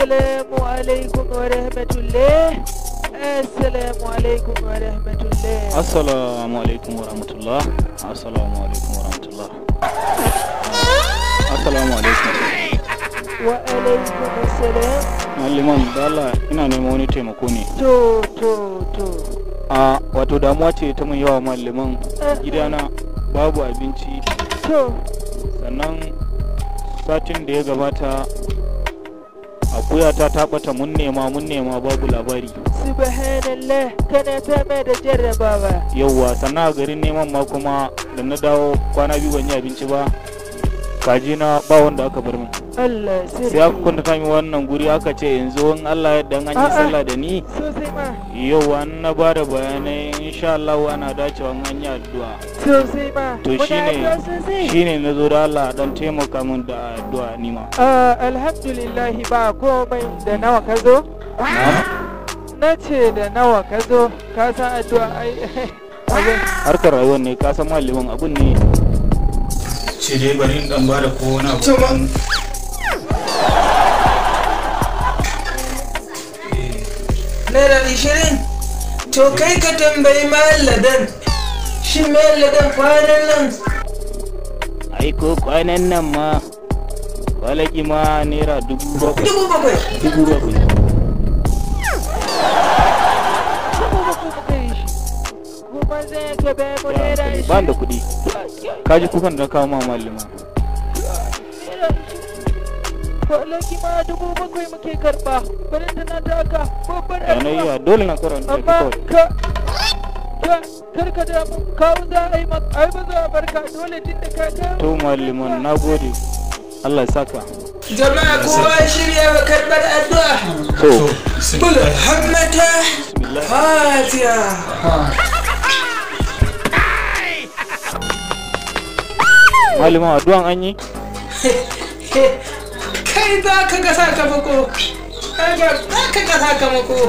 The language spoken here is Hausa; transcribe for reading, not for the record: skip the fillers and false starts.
Assalamu alaikum wa rahmatullah. Assalamu alaikum wa rahmatullah. Assalamu alaikum wa rahmatullah. Assalamu alaikum wa rahmatullah. Assalamu alaikum. Wa alaikum assalam. Liman, da Allah ina neman wani taimako ne. To to to. A wato damuwa ce ta mun yawa Liman. Gidana babu abinci. To. Sannan satin da ya gabata akuyata ta bata, mun nema babu labari. Subhanallah, kana fama da jarrabawa. Yauwa, sannan a garin neman ma kuma da na dawo kwana 2 ban yi abinci ba. Kaji na ba wanda aka bar min. Allah sarki. Sai aka kwanta min wannan guri aka ce yanzu in Allah ya dan an yi sallah da ni. Sosai ma. Yauwa, na ba da bayanai insha Allah ana dacewa an yi addu'a. Sosai ma. To shine na zo da Allah dan taimaka min da addu'a ni ma. Alhamdulillah ba komai. Da nawa ka zo? Na ce da nawa ka zo? Ka san addu'a ai. Harkar rayuwar ne ka san malamin abun ne. Ce dai bari in dan bada ko wani abu. Naira 20. To kai ka tambayi Malam. Shi Malam kwanan nan. Ai ko kwanan nan ma walaki ma naira 7,000. 7,000. 7,000. Kuma zai ka bai mu naira 20. Ban da kuɗi. Ka ji kukan da kawo ma malama. Walaki ma 7,000 muke karba. Bari tana taka babbar addu'a. Dole na karanta amma ka kar ka damu, kawo za a yi maka ai ba za a barka dole tun da ka kawo. To malaman nagode. Allah ya saka. Jama'a kowa shirya wa karbar addu'a. To bul hammata fatiha. Malama addu'an an yi? Kai za ka ga sakamako. Za ka ga sakamako.